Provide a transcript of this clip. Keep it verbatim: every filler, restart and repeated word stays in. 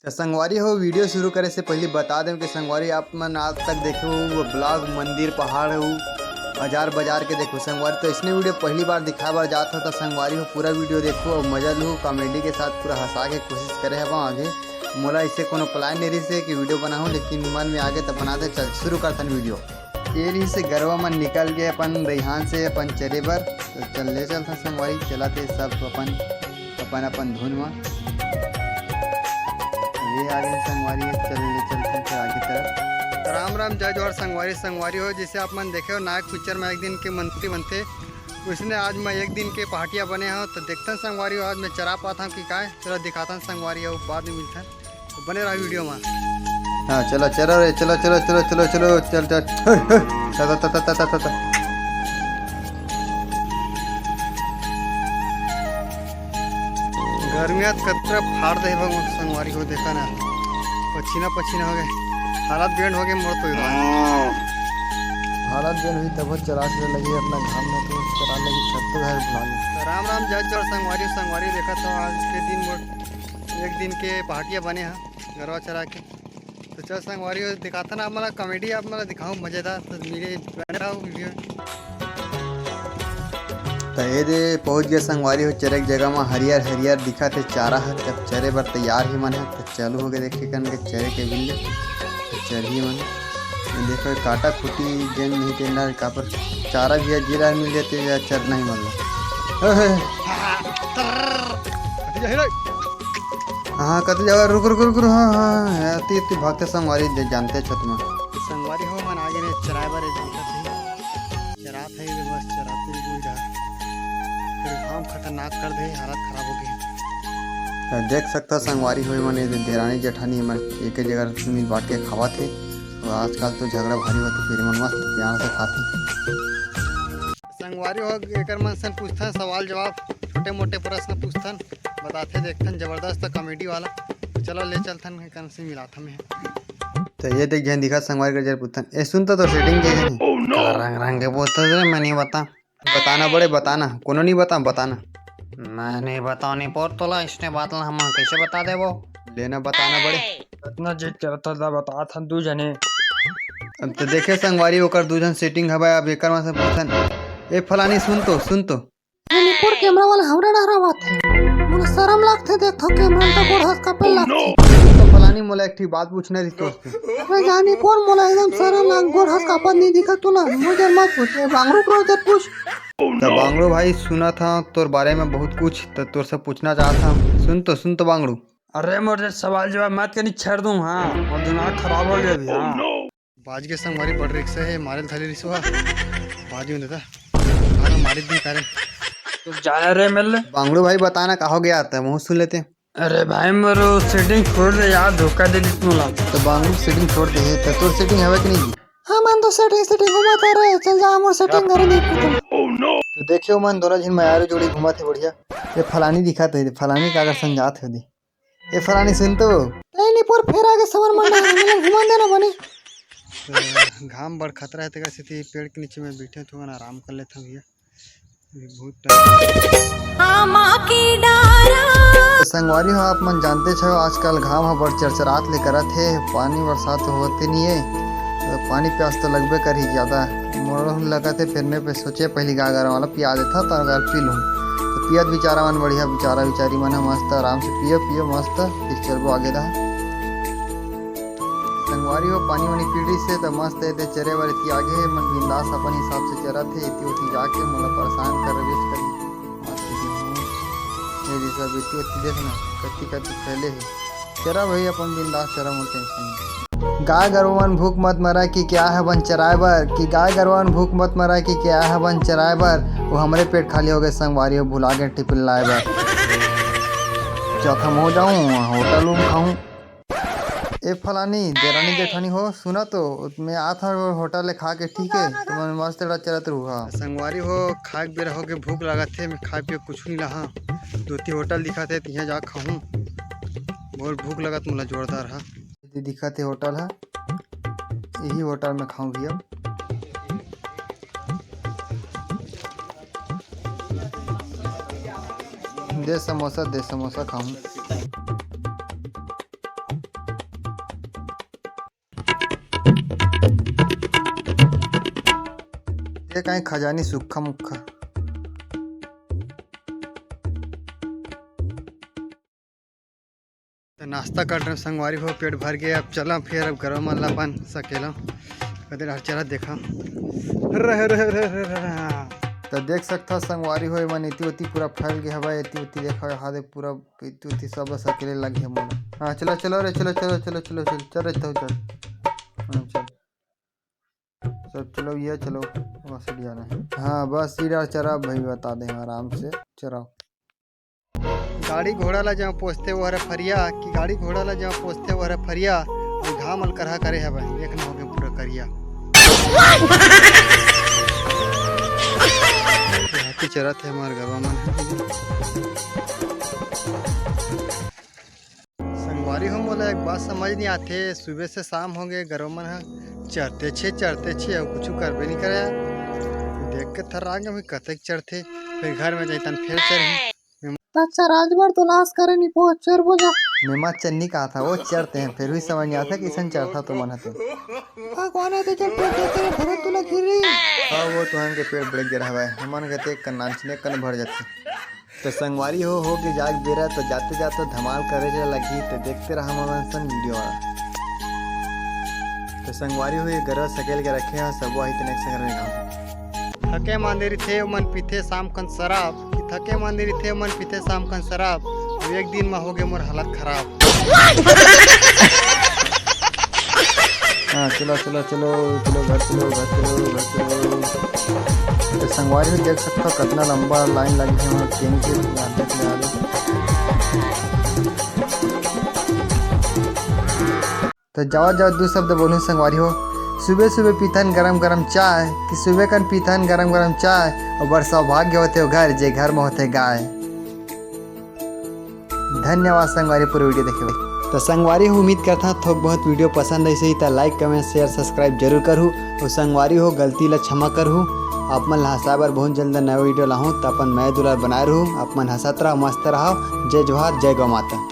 तो संगवारी हो, वीडियो शुरू करे से पहले बता दें कि संगवारी, आप मन आज तक देखे हो वो ब्लॉग मंदिर पहाड़ हो, हजार बाजार के देखो संगवारी। तो इसने वीडियो पहली बार दिखाए बर जात हो तो संगवारी हो, पूरा वीडियो देखो और मजा लो। कॉमेडी के साथ पूरा हंसा के कोशिश करे हवा आगे। मोला इसे कोनो प्लान नहीं रही से कि वीडियो बनाऊं, लेकिन मन में आगे तो बनाते। चल शुरू करथन वीडियो। ये रही से गरवा मन निकल गए अपन दईहान से अपन चरे बर। तो चल ले चलथन संगवारी, चलत हे सब अपन, अपन, अपन धुन म। ये आगे संगवारी, चल ले चलथन फिर आगे तरफ। राम राम, जय जोहार संगवारी। संगवारी हो, जैसे आप मन देखे हो नायक पिक्चर में एक दिन के मंत्री बनते, उसने आज मैं एक दिन के पहाटिया बने हो। तो देखथन संगवारी हो, आज मैं चरा पात हूँ कि काय, चलो दिखाथन संगवारी हो, बाद में मिलथन। तो बने रहा वीडियो में। हाँ, चलो, चलो रे, चलो, चलो, चलो, चलो, चलो, चल, चल। हे, हे, ता, ता, ता। गर्मियात कतरा फाड़ दे भगवान संगवारी हो, देखा ना, पसीना पसीना हो गए, हालत बेंड हो गए मोर तो। हालत बेंड हुई तब चला के लगी अपना घाम में, तो चला लगी छत पे घर बुला ली। राम राम, जय जोहार संगवारी। संगवारी देखा तो आज के दिन मोर एक दिन के पहाटिया बने हैं गरवा चरा के। तो चल संगवारी हो, दिखाता ना आप मला कॉमेडी, आप मला दिखाऊं मजेदार। तो मेरे बने रहो वीडियो। तो ये दे पहुंच गए संगवारी हो चरे के जगह में, हरियर हरियर दिखत हे चारा ह। अब चरे बर तैयार ही मन है, तो चालू हो गए देखे कन के चरे के बिल्ले। तो चरही मन ये देखो, काटा खुटी गेंद नहीं टेंडा कापर चारा भी है, जीरा मिल जाते या चरना ही मन ला। ओहे। हाँ, कत जावा, रुक, रुक, रुक, रुक, हाँ, हाँ, हाँ, ती, ती भागते संगवारी दे, जानते छत में। संगवारी हो, मन आगे ने चराए बर एक जगह थे। चरात है, बस चराते ही कोई डर। फिर घाम खतरनाक कर दे, हालत खराब हो गई। तो देख सकता संगवारी हो, मन ये देरानी जेठानी मन एक जगह मिल बांट के खावा थे। और आजकल तो झगड़ा भारी होते, फिर मन मस्त प्यार से खाते। संगवारी हो, एकर मन से पूछथन सवाल जवाब, छोटे मोटे प्रश्न पूछथन, बताथे, देखथन, जबरदस्त कॉमेडी वाला। चलो ले चलथन, एकर से मिलाथन मैं। तो ये देख, जन दिखा संगवारी कर जर पूछथन, "ए सुन तो, तो सेटिंग के है?" का रंग रंग के पूछत रे, मैं नहीं बता। बताना बड़े, बताना, कोनो नहीं बता, बताना। मैं नहीं बताओ नहीं पोर तोला, इसने बात ला हम कैसे बता देबो? लेना बताना बड़े। इतना जिद करता था, बता था दू जने। अब तो देखे संगवारी, ओकर दू झन सेटिंग हवय। अब एकर में से पूछन, "ए फलानी, सुन तो, सुन तो।" मणिपुर कैमरा वाला हमरा डहर आवत हे। मोला शरम लागथे, देखथव कैमरा त गोड़ हाथ कांपे लागथे। तो फलानी, मोला एक ठी बात पूछना रही तोर से। मैं जानी कौन, मोला एकदम शरम लाग, गोड़ हाथ कांपत नहीं दिखा तोला। मुझे मत पूछ, ए बांगड़ू को जब पूछ। तो बांगड़ू भाई, सुना था तोर बारे में बहुत कुछ, तो तोर से पूछना चाहता हूँ। सुन तो, सुन तो बांगड़ू। अरे मोर सवाल जवाब मत करी, छेड़ दूं, हाँ, और दिमाग खराब हो गया अभी, हाँ। बाज के संगवारी बड़ रिक्शा है, मारे थाली रिसवा। बाज में देता। अरे मारी दी करे। तू जाना रे मिल। बांगड़ू भाई बताना का हो गया था, मुंह सुन लेते। अरे भाई मोरो सेटिंग छोड़ दे यार, धोखा दे दी मोला। तो बांगड़ू सेटिंग छोड़ दे है, तो तोर सेटिंग हवे कि नहीं? हाँ मन तो सेटिंग, सेटिंग घुमा था रे, चल जा मोर सेटिंग करे नहीं कुछ। तो देखियो मन दोनों झिन मयारू जोड़ी घुमा थे बढ़िया। ये फलानी दिखा थे, फलानी का अगर संजात हो दे। ए फलानी सुन तो। नहीं, नहीं, पर फेर आगे सबर मन ना, मतलब घुमा देना बने। तो घाम बड़ खतरा है, तेकर सेती पेड़ के नीचे में बैठे थोड़ा आराम कर लेता हूँ भैया। अभी बहुत टाइम। आमा के डारा। तो संगवारी हो, आप मन जानते छो, आजकल घाम ह बड़ चरचरात ले करत हे, पानी बरसात तो होते नहीं है, तो पानी प्यास तो लगबे करही ज्यादा। मोर लगत हे फिरने पे सोचे पहली गाय गरम वाला पिया देता तो अगर पी लूँ। तो पियत बिचारा मन बढ़िया, बिचारा बिचारी मन ह मस्त आराम से पियो, पियो मस्त, फिर चलबो आगे रहा। संगवारी हो, पानी वानी पी रही से तो मस्त है, ते चरे बर इतनी आगे है, मन बिंदास अपन हिसाब से चरत है, इतनी उतनी जाके मोला परेशान कर रहे करी। मस्त दिन हो। ये जैसा इतनी उतनी देखना, कत्ती कत्ती फैले है। चरा भाई अपन बिंदास चरा, मोर टेंशन नहीं। गाय गरु मन भूख मत मरा कि क्या है बन चराए बर, कि गाय गरु मन भूख मत मरा कि क्या है बन चराए बर। वो हमरे पेट खाली हो गए संगवारी हो, भुला गए टिफिन लाए बर। जखम हो जाऊं, होटल रूम खाऊं। ए फलानी, देरानी जेठानी हो, सुना तो, मैं आत हूँ होटल ले खा के, ठीक है? तुमन मस्त रह चलत रहू हा। संगवारी हो, खाए के बेरा हो के भूख लागत है, मैं खाए पिए कुछ नहीं लहा। दो तीन होटल दिखत है, तिहाँ जा खाऊं। बहुत भूख लगत मोला जोरदार हा। ये दिखत है होटल हा, यही होटल में खाऊं भी अब। दे समोसा, दे समोसा खाऊं। ये काहे खजानी सुक्खा मुक्खा। तो नाश्ता कर रहे संगवारी हो, पेट भर गया। अब चला फिर, अब गरवा मन ला अपन सकेला कदे डहर चला देखा। रह, रह, रह, रह, रह। तो देख सकता संगवारी हो, एमन एती ओती पूरा फैल गए हवा, एती ओती देखा, यहाँ दे पूरा एती ओती सब सकेले लगे है मोला। हाँ चलो चलो रे, चलो चलो चलो चलो चलो चल रे, तो चल। हाँ, चल। सब चलो, ये चलो, बस जाना है। हाँ बस, ये डहर चरा भाई, बता दे आराम से चराओ। गाड़ी घोड़ा ला जहाँ पोसथे वो हरे फरिया, कि गाड़ी घोड़ा ला जहाँ पोसथे वो हरे फरिया, अउ घाम अल करहा करे हवय, एक न होगे पूरा करिया। हाथी चरत हे हमार गरवा मन। संगवारी हो, मोला एक बात समझ नहीं आथे, सुबह से शाम हो गए, गरवा मन ह चरते छे, चरते छे, अउ कुछ करबे नहीं करे। देख के थर्रा गे, कतेक चरथे, फिर घर में जाई तन फिर चरही। त चराज बर तो नाश करे नहीं पहुंच चोर बोझा। मेमा चन्नी कहा था, वो चरते हैं, फिर भी समझ नहीं आता कि सन चरता तो मन हते। भगवान है तो चल, फिर देते हैं, भरत तुला गिरी। हाँ, वो तो हमन के पेट बड़े गिरा हुआ है, हमन के तेज कर नाचने कन भर जाते। तो संगवारी हो, हो के जाग बेरा, तो जाते जाते धमाल करे चला लगी, तो देखते रहा हमन सन वीडियो। तो संगवारी हो, ये गरवा सकेल के रखे हैं, सब वही तनिक संग रहे गाँव। थके मांदे रिथे, ओमन पीथे शाम कन शराब, कि थके मांदे रिथे, ओमन पीथे शाम कन शराब। अब एक दिन में हो गए मोर हालत खराब। हाँ, चलो, चलो, चलो, चलो, घर चलो, घर चलो, घर चलो। तो संगवारी हो देख सकता हो, कितना लंबा लाइन लगे है वहाँ ट्रेन के, यहाँ देख ले आगे। तो जावा जावा दू शब्द बोलूं संगवारी हो, सुबह सुबह पीथन गरम गरम चाय, कि सुबह कन पीथन गरम गरम चाय, और बड़ सौभाग्य होते हो घर, जे घर में होते गाय। धन्यवाद संगवारी, पूरे वीडियो देखे बर। तो संगवारी हो, उम्मीद करता थोक बहुत वीडियो पसंद आई सही, तो like, comment, share, subscribe जरूर करहू। और संगवारी हो, गलती ला क्षमा करहू। आप मन ला हंसाए बर बहुत जल्द नया वीडियो लाहूँ, तो अपन मया दुलार बनाए रहू। आप मन हंसत रहा, मस्त रहा। जय जोहार, जय गौ माता।